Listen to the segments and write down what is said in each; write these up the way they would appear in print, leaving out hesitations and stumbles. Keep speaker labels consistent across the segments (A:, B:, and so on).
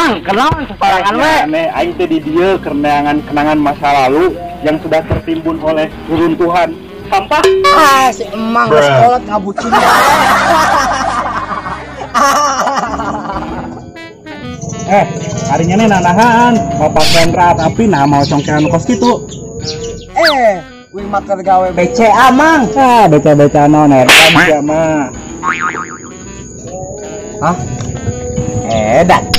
A: Mang, kenaon saparangan we?
B: Aneh, aing teh di dieu kenangan kenangan masa lalu yang sudah tertimbun oleh reruntuhan sampah.
C: Ah, si emang geus kolot ngabucin.
B: Harinya nih nanahan, bapak Rendra tapi nah mau congkean kos gitu.
C: Wing mah keur gawe BCA mang.
B: Ah, BCA naon edan sia mah.
C: Hah? Edan.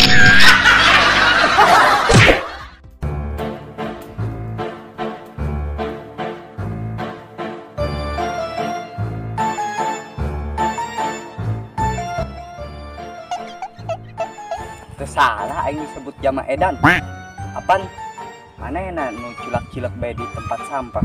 A: Salah aing disebut jama edan. Apan manehna nu culak-cilek bae di tempat sampah.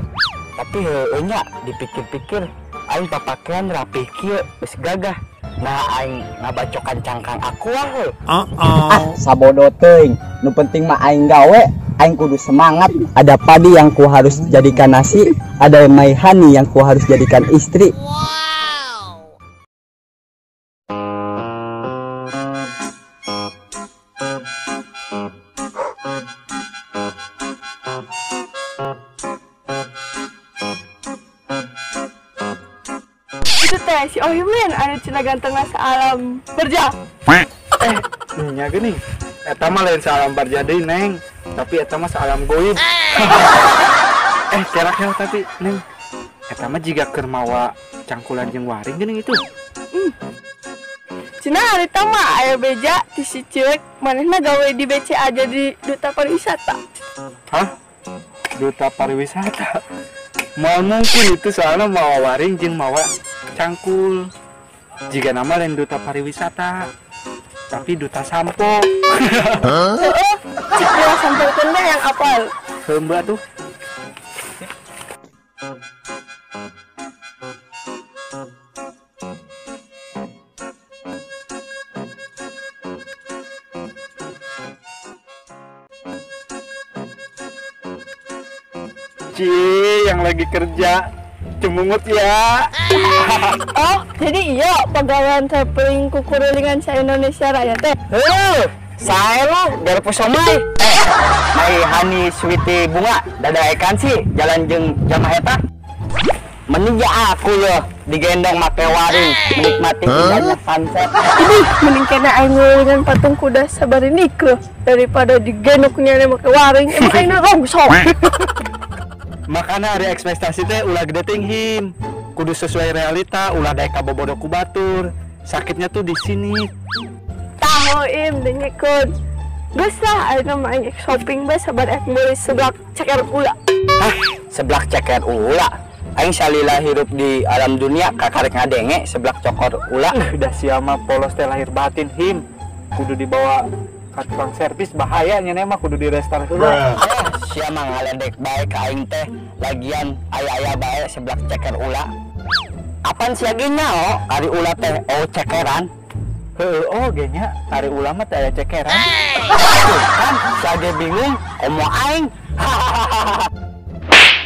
A: Tapi heueuh nya dipikir-pikir aing papakean rapi kieu geus gagah. Nah aing ngabacokan cangkang aku heuh.
C: Ah, sabodo teuing. Nu penting mah aing gawe, aing kudu semangat. Ada padi yang ku harus jadikan nasi, ada Maihani yang ku harus jadikan istri.
D: Itu teh si Ohimin anu cina gantengna saalam berja.
B: Nya geuning. Eta mah lain saalam barja deui, Neng. Tapi eta mah saalam goib. Kira-kira tapi Neng, eta mah jiga keur mawa cangkulan jeung waring geuning itu.
D: Cina harita mah aya beja ti si Ciwek manehna gawe di BCA jadi duta pariwisata.
B: Hah? Duta pariwisata? Moal mungkin itu soalnya mawa waring jeung mawa cangkul. Jika nama lain duta pariwisata, tapi duta sampo.
D: Heeh, cik dia sampo yang apal.
B: Heuh tuh. Ci, yang lagi kerja cemungut ya.
D: Oh, jadi iya pegawaian traveling kukurulingan sa Indonesia Raya teh.
A: Heuh, sae lu garpu somai. Maihani Sweety bunga dadaekan sih jalan jeung jamaah eta. Mending ya aku loh digendong make waring menikmati indahnya sunset.
D: Ini mending kena aing ngulingan patung kuda sabari nikeuh daripada digendongnya make waring. Emang aing rongsok.
B: Makanya ada ekspektasi teh ulah gede tinghim. Kudu sesuai realita, ulah daek kabobodo ku batur. Sakitnya tuh di sini.
D: Tahu im dengekun. Geus lah ayeuna mah aing shopping bae sabar ek meuli seblak ceker ula.
A: Hah, seblak ceker ula. Aing salila hirup di alam dunia kakarek ngadenge seblak cokor ula.
B: Udah siama polos teh lahir batin him. Kudu dibawa ka tukang servis bahaya nya mah kudu di restart heula.
A: Sia mah ngaledek bae ka aing teh, lagian aya-aya bae seblak ceker ula. Apan sia ge nyao ari ula teh oh cekeran?
B: Heueuh oh ge nya ari ula mah teh aya cekeran.
A: Kan sia ge bingung komo aing.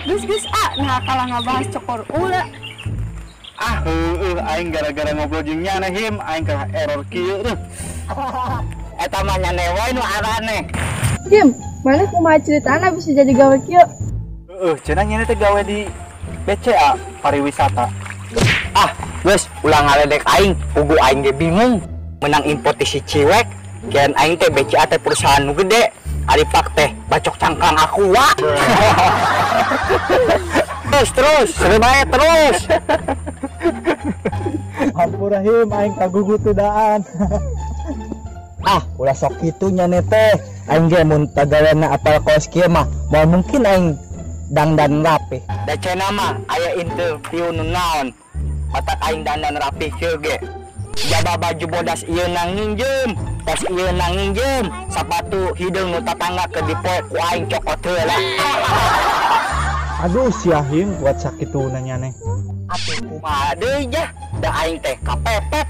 D: Geus-geus ah nah kalah ngabahas cokor ula.
B: Ah heueuh aing gara-gara ngobrol jeung nyana him aing ka error kieu eueuh.
A: Eta mah nyane wae nu araneh.
D: Him, mana kumaha ceritana bisa jadi gawe kieu?
B: Heeh, cenah nyane teh gawe di BCA pariwisata.
A: Ah, geus ulah ngaledek aing, pugu aing ge bingung. Menang info ti si Ciwek, kian aing teh BCA teh perusahaan nu gede. Ari pak teh bacok cangkang aku wa. Terus terus, seru bae terus.
B: Hampura him aing kagugu tudaan.
C: Ah, ulah sok kitu nya teh. Aing ge mun pagaweana apal kos kieu mah moal mungkin aing dangdan rapih.
A: Da cenah mah aya interview nu naon. Matak aing dandan rapih kieu ge. Jaba baju bodas ieu nang nginjem, tas ieu nang nginjem, sapatu hideung nu tatangga keur dipoe ku aing cokot heula.
B: Aduh sia him buat sakitu nanya neh.
A: Atuh kumaha deui jah, da aing teh kapepet.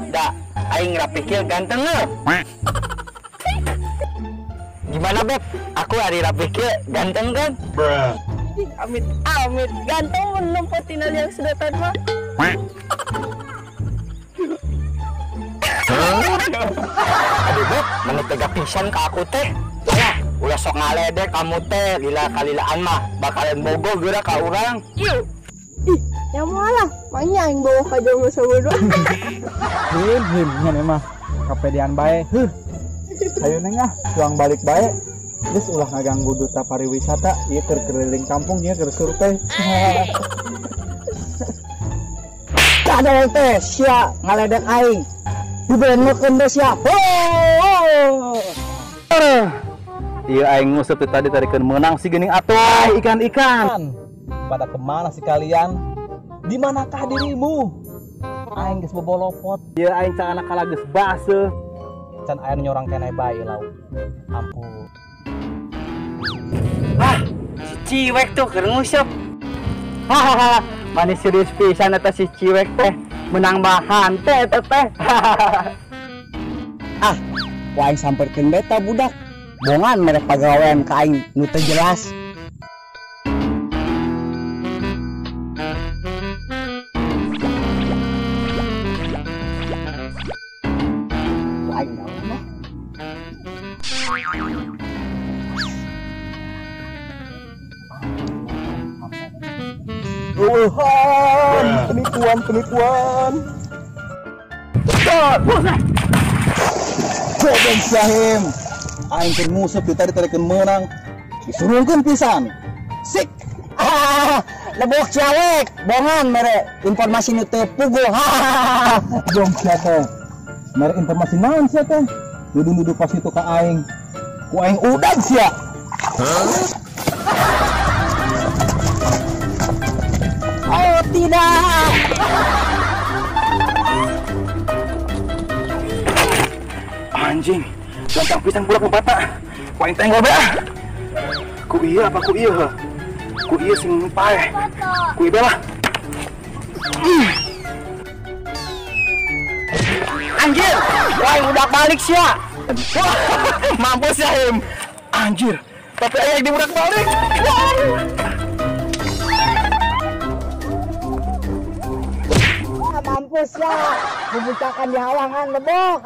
A: Da aing rapih kieu ganteng heuh. Gimana Beb? Aku hari rapih kieu ganteng kan?
D: Amit amit ganteng mun nempo tina liang sedotan mah.
A: Aduh, Beb, mana tega pisan ka aku teh. Alah, ulah sok ngaledek kamu teh, lila kalilaan mah bakalan bogo geura ka urang.
D: Ih, ya moal lah, maknya aing bawa ka jelema sabodo.
B: Him him nya mah kapedean bae. Heuh. Hayu neng ah, tuang balik bae. Geus ulah ngaganggu duta pariwisata, ieu keur keliling kampung ieu keur survei.
C: Kadal teh sia ngaledek aing. Dibenekeun teh sia.
B: Ieu aing nguseup teh tadi tarikeun meunang si geuning atuh ikan-ikan.
E: Pada kemana sih kalian? Di manakah dirimu? Aing geus bobolopot.
B: Ieu aing can anak kala geus baseuh.
E: Can aya nyorang keneh bae lauk. Ampun.
A: Ah, si Ciwek tuh keur nguseup. Hahaha, manis serius pisan eta si Ciwek teh. Menang bahan teh eta teh.
C: Ah, ku aing samperkeun beta budak. Bongan mere pagawean ka aing nu teu jelas. Ku aing gawe mah.
E: Tuhan, penipuan, penipuan. Goblok Syahim. Aing keur nguseup ditarik-tarikeun meunang. Disurungkeun pisan.
C: Sik. Ah, lebok ciawek, bongan mere informasi nu teu puguh.
E: Dong sia teh. Mere informasi naon sia teh? Nuduh-nuduh pas itu ka aing. Ku aing udag sia.
C: Oh tidak.
B: Anjing, gampang pisan budak pepata. Ku aing tenggol bae. Ku ieu apa ku ieu heuh? Ku ieu sing paeh. Ku ieu lah.
A: Anjir, wah udah balik sia.
B: Mampus ya Him. Anjir, tapi aing dibudak balik.
C: Mampus ya, membucakan di halangan lebok.